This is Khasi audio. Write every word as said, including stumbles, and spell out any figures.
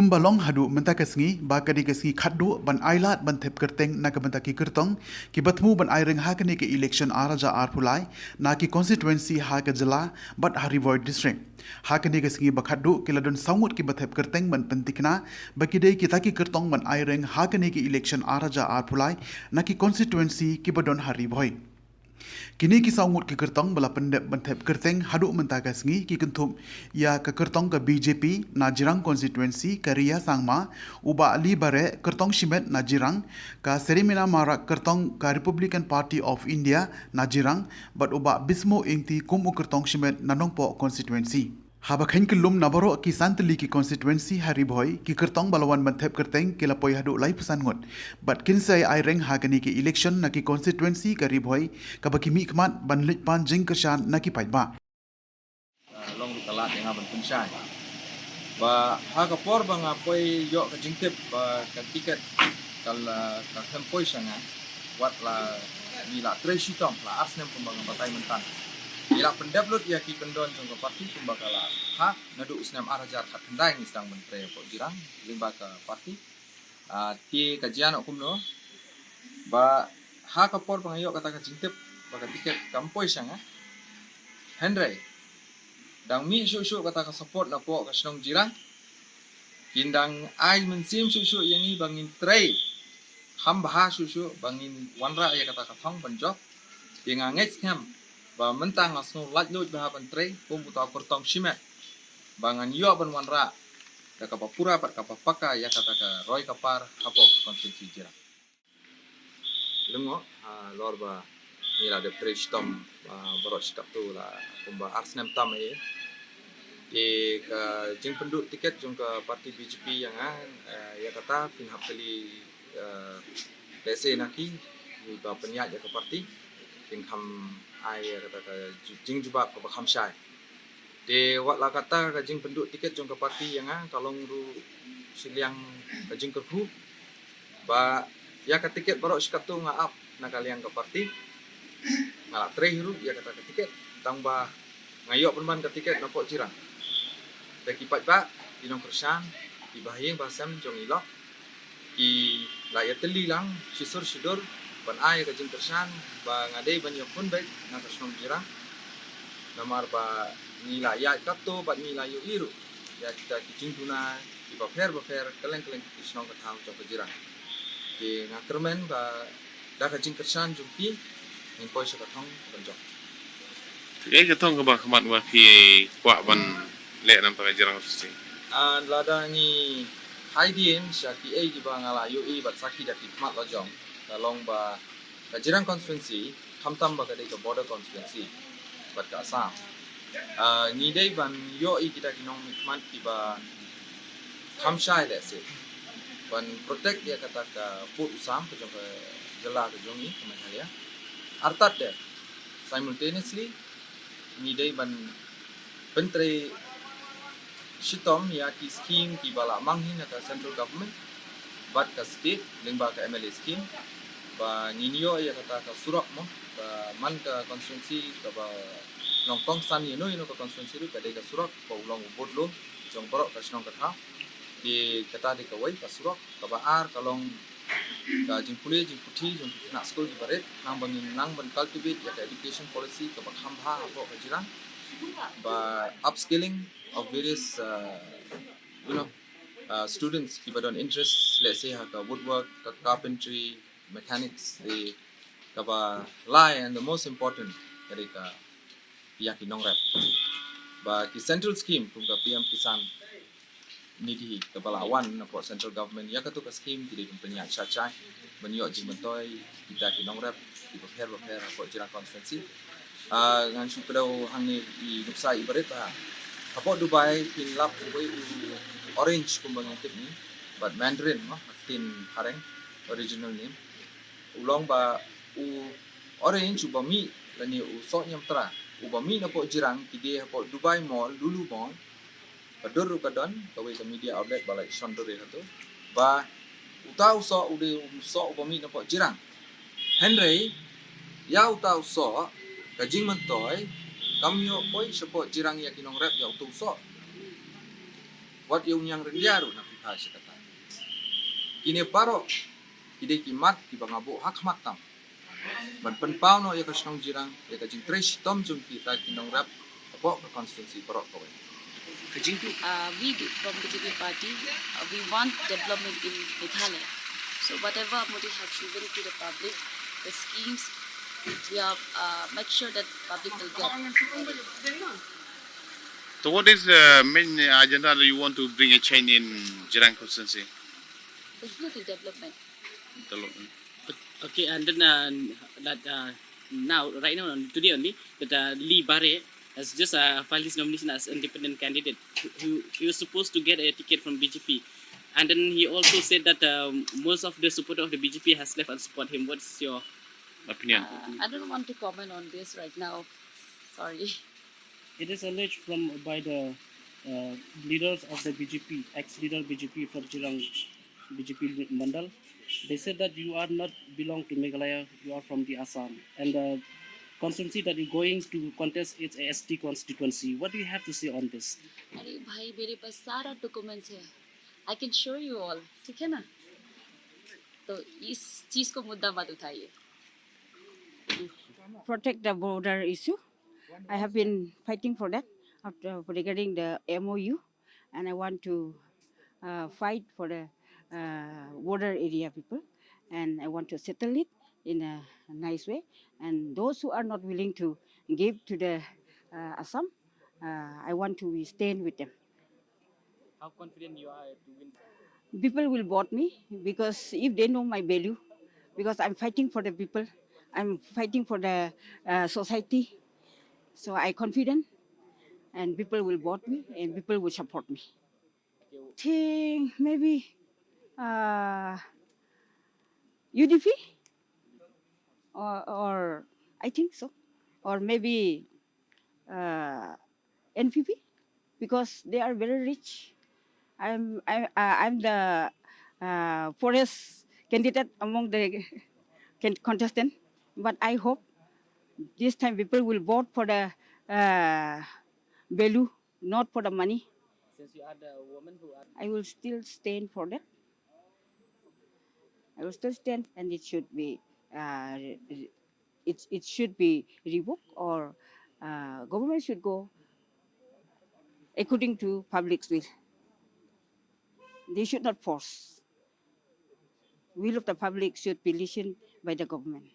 Kumba long haduh mynta ka sngi, ba ka dei ka sngi khatduh ban ailad ban thep kyrteng na ka bynta ki kyrtong kiba thmu ban aireng ha kane ka election ar hajar arphew lai na ki constituency ha ka jylla bad ha Ri Bhoi District. Ha kane ka sngi ba khatduh ki la don saw ngut kiba thep kyrteng ban pyntikna ba ki dei kita ki kyrtong ban aireng ha kane ka election ar hajar arphew lai na ki constituency kiba don ha Ri Bhoi. Kine ki saw ngut ki kyrtong ba la pyndep ban thep kyrteng haduh mynta ka sngi ki kynthup ïa ka kyrtong ka B J P na Jirang constituency, ka Ria Sangma, u Bah Lee Bareh, kyrtong shimet na Jirang, ka Serimina Marak, kyrtong ka Republican Party of India na Jirang, bad u Bah Bismo Ingti kum u kyrtong shimet na Nongpoh constituency. Haba kheiñ kyllum na baroh ki san tylli ki constituency ha Ri Bhoi, ki kyrtong ba la wan ban thep kyrteng ki la poi haduh laiphew san ngut. Bad kin sa ïai aireng ha kane ka election na ki constituency ka Ri Bhoi, kaba ki mihkhmat ban leit pan jingkyrshan na ki paidbah. Ah, long ruh ka lad ïa nga ban pynshai ba ha ka por ba nga poi ïoh ka jingtip ba ka tiket ka la, ka khlem poi sha nga, wat la ngi la trei shitom la ar snem kumba nga batai mynta. Ngi la pyndep lut ïa ki kyndon jong ka party kumba ka la ha naduh u snem ar hajar khatkhyndai ngi sdang ban trei hapoh Jirang lyngba ka party. Ah, te ka jia noh kumno ba ha ka por ba nga ïoh kata ka jingtip ba ka tiket kam poi sha nga, hynrei dang mih shuh shuh kata ka support napoh ka shnong Jirang, kin dang ai mynsiem shuh shuh ïa ngi ba ngin trei kham bha shuh shuh ba ngin wanrah ïa kata ka thong ban jop. Te nga ngeit skhem ba mynta nga sngew laitluid bha ban trei kum uta u kyrtong shimet ba ngan ïoh ban wanrah da kaba pura bad kaba paka ïa kata ka roi ka par hapoh ka constituency Jirang. Lyngngoh, ah, halor ba ngi la dep trei shitom, ah, baroh shi katto la kumba ar snem tam eh. Te ka jingpynduh tiket jong ka party B J P ïa nga, eh, ïa kata phin hap kylli, eh, lehse na ki, kiba pynïaid ïa ka party, phin kham ai ïa kata ka ju-, jingjubab kaba kham shai. Te wat la kata ka jingpynduh tiket jong ka party ïa nga ka long ruh shiliang ka jingkyrkhu ba ïa ka tiket baroh shi katto nga ap na ka liang ka party. Nga la trei hi ruh ïa kata ka tiket tang ba nga ïoh pynban ka tiket napoh Jirang. Te ki paidbah, ki nongkyrshan, ki bahaïing bahasem jong i lok, ki la ïatylli lang shisur shidur ban ai ka jingkyrshan ba nga dei ban ïakhun beit na ka shnong Jirang. Namar ba ngi la ïaid katto bad ngi la ïohi ruh ïa kita ki jingduna kiba pher bapher kylleng kylleng ki shnong ka thaw jong ka Jirang. Te nga kyrmen ba da ka jingkyrshan jong ki ngin poi sha ka thong ka ban jop. Kaei ka thong kaba khmat ba phi kwah ban leh namar ka Jirang Constituency? Ah, lada ngi haidien sha kiei kiba nga la ïohi bad sakhi da ki khmat la jong, ka long ba ka Jirang Constituency khamtam ba ka dei ka border constituency bad ka Assam. Ah, ngi dei ban ïohi kita ki nongmihkhmat kiba kham shai lehse ban protect ïa kata ka pud u sam ka jong ka jylla ka jong ngi ka Meghalaya. Artat de, simultaneously ngi dei ban pyntrei shitom ïa ki scheme kiba la mang hi na ka central government bad ka state lyngba ka M L A scheme, ba ngin ïoh ïa kata ka surok mo, ba man ka constituency kaba nongkongsan ïano ïano ka constituency ruh ka dei ka surok ba u long u budlum jong baroh ka shnong ka thaw. Te kata dei kawei ka surok, kaba ar ka long ka jingpule jingputhi jong ki khynnah skul kiba rit, khnang ba ngin nang ban cultivate ïa ka education policy kaba kham bha hapoh ka Jirang, ba upskilling of various, uh, you know, uh, students kiba don interest, let's say, ha ka woodwork, ka carpentry, mechanics, te kaba lai and the most important ka dei ka ïa ki nongrep. Ba ki central scheme kum ka P M Kisan Nidhi kaba la wan napoh central government, ïa kato ka scheme ki dei ban pynïaid shai shai ban ïoh jingmyntoi kita ki nongrep kiba pher bapher hapoh Jirang constituency. Ah, ngan shu kdew hangne i nuksa iba rit ba hapoh Dubai phin lap uwei u orange kumba ngi tip ngi, bad Mandarin mo, ha ktien phareng, original name. U long ba u orange uba mih lane u soh niamtra uba mih napoh Jirang ki die hapoh Dubai Mall, Lulu Mall. Ka dur ruh ka don, kawei ka media outlet ba la shon dur ïa kato, ba uta u soh u dei u soh uba mih napoh Jirang. Hynrei ïa uta u soh ka jingmyntoi kam ïoh poi shapoh Jirang ïa ki nongrep ïa uta u soh. Wat ïa u niang ryndia ruh na phi Kine baroh ki dei ki mat kiba nga buh ha khmat tam ban pynpaw noh ïa ka shnong Jirang ïa ka jingtrei shitom jong ki, ta ki nongrep hapoh ka constituency baroh kawei. Ka jingtip. Uh, we do from B J P party, uh, we want development in Meghalaya. So whatever Modi has given to the public, the schemes, we have uh, make sure that public will get. So what is the main agenda that you want to bring a change in Jirang constituency? Definitely development. Development. Okay, and then uh, that uh, now, right now, today only, that uh, Lee Bare has just uh, filed his nomination as independent candidate. He, he was supposed to get a ticket from B J P, and then he also said that um, most of the supporter of the B J P has left and support him. What's your opinion? Uh, I don't want to comment on this right now. Sorry. It is alleged from by the uh, leaders of the B J P, ex-leader B J P from Jirang B J P Mandal. They said that you are not belong to Meghalaya, you are from the Assam. And the constituency that you're going to contest is a S T constituency. What do you have to say on this? अरे भाई, मेरे पास सारा डॉक्यूमेंट्स है, आई कैन शो यू ऑल, ठीक है ना? तो इस चीज को मुद्दा मत उठाइए। Protect the border issue. I have been fighting for that after, regarding the M O U, and I want to uh, fight for the uh, border area people, and I want to settle it in a nice way. And those who are not willing to give to the uh, Assam, uh, I want to stand with them. How confident you are to win? People will vote me because if they know my value, because I'm fighting for the people, I'm fighting for the uh, society. So I confident, and people will vote me, and people will support me. Think maybe uh, U D P or, or I think so, or maybe uh, N P P because they are very rich. I'm I, uh, I'm the uh, poorest candidate among the con- contestant, but I hope this time people will vote for the uh, value, not for the money. Since you are the woman who are I will still stand for that. I will still stand, and it should be uh, it, it should be revoked, or uh, government should go according to public's will. They should not force. Will of the public should be listened by the government.